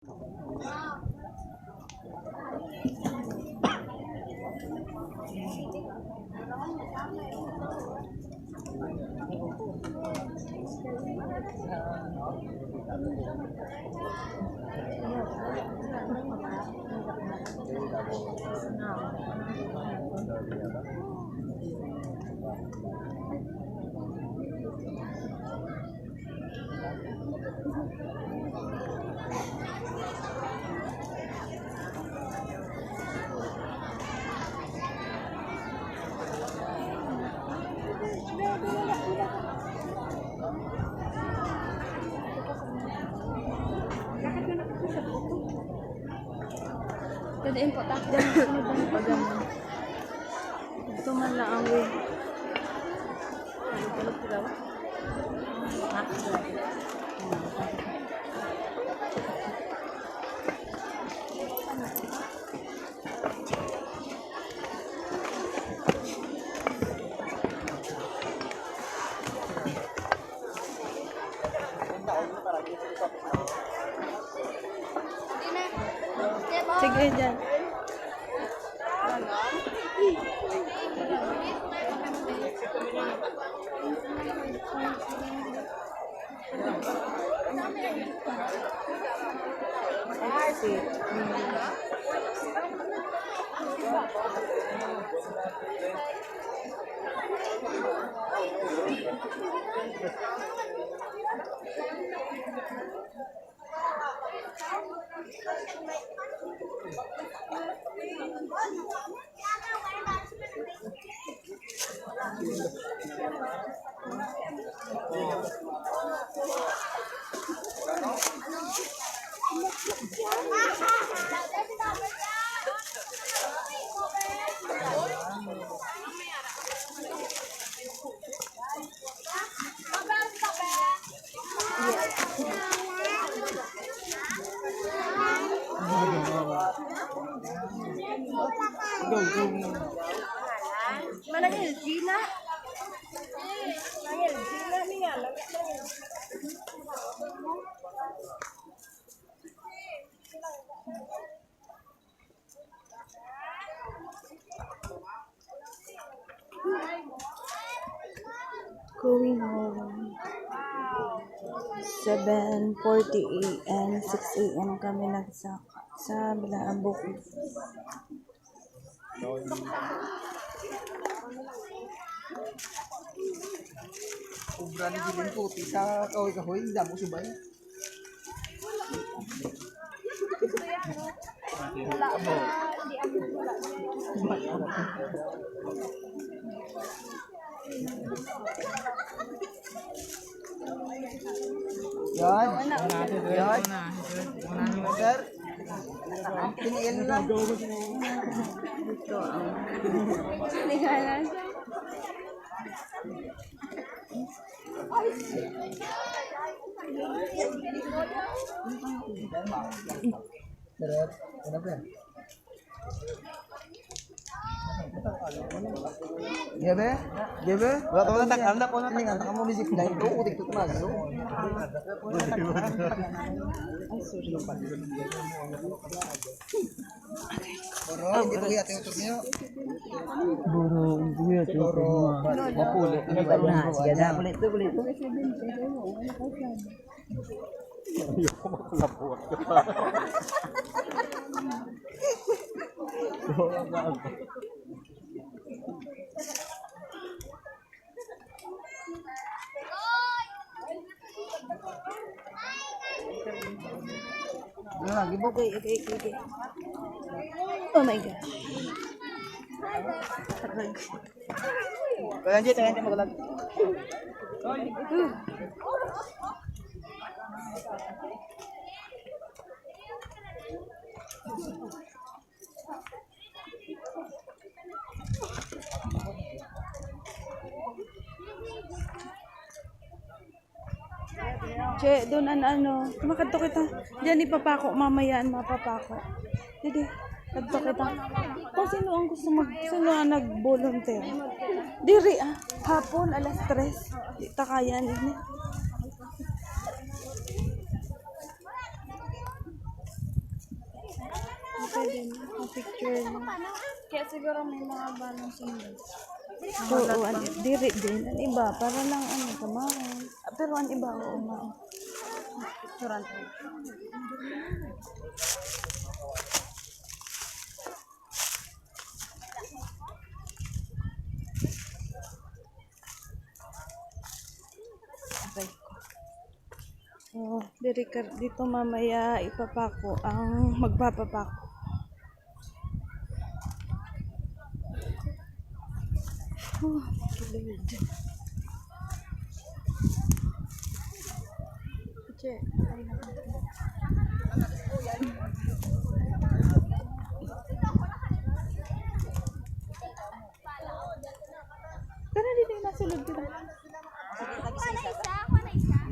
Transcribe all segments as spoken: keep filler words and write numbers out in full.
Pwede po ta. Diyan, sunod lang po dyan. Ito man lang ang way. Ano pala sila? Ha? Sige, dyan. Manangil, Gina. Manangil, Gina, niya. Going home. Seven forty A M, six A M kami nagsaka sa Balaang Bukid. Obra ni Giling Kuti sa kahoy-kahoy, damo subay. Yan. Yan. Sir. Tiniil lang. Ito ang silinganan. Pero, ano ba? Gabi? Gabi? Wala pa, wala, takal na po, wala, takal na po, music na ito, utik ko tumago. Ay, sorry. Bro, hindi ko kaya tinutok niyo. Bro, hindi ko kaya tinutok niyo. Mapulit. Ano ba na? Sige na. Pulit, pulit. Ayoko makalabot. Okay, okay, okay, okay. Oh my gosh. Aray. Kaya, Jit, kaya, Jit, magalag. Che, doon an ano, makadto kita. Diyan ipapako, mamaya an mapapako. Didi, kadto kita. Kung sino ang gusto mag, sino ang nag-volunteer? Diri ah, hapon alas tres. Di ta kaya nini. Din ang picture niya. Kaya siguro may mga balong sundalo. Oo, an-, diri din. Ang iba, para lang ano, kamao. Ah, pero ang iba, oo, mao. Picturean tayo. Aray ko. Oh, diri ka, dito mamaya ipapako ang magpapapako. Oh, Lord. Check. Tara, dito yung nasulod kita.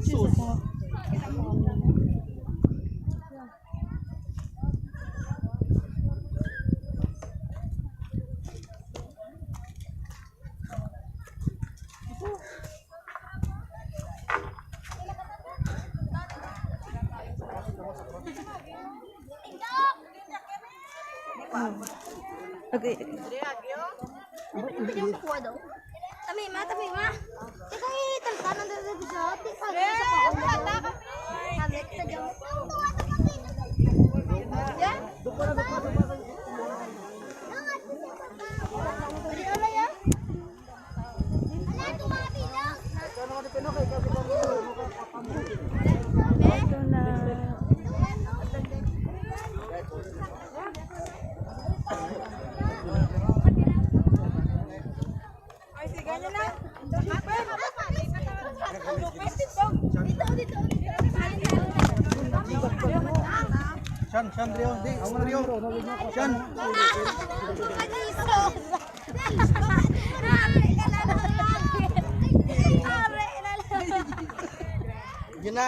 Sus. Okay. Tamima, tamima. Teka, eh, taltanan na sa video. Di sa video sa ko. Hamlet sa dyan. Yan? Dali, wala yan. Ito na. Ay, sige, ano na? Dito, dito, dito. Sian, sian, Rio. Di, Rio. Sian. Yun na.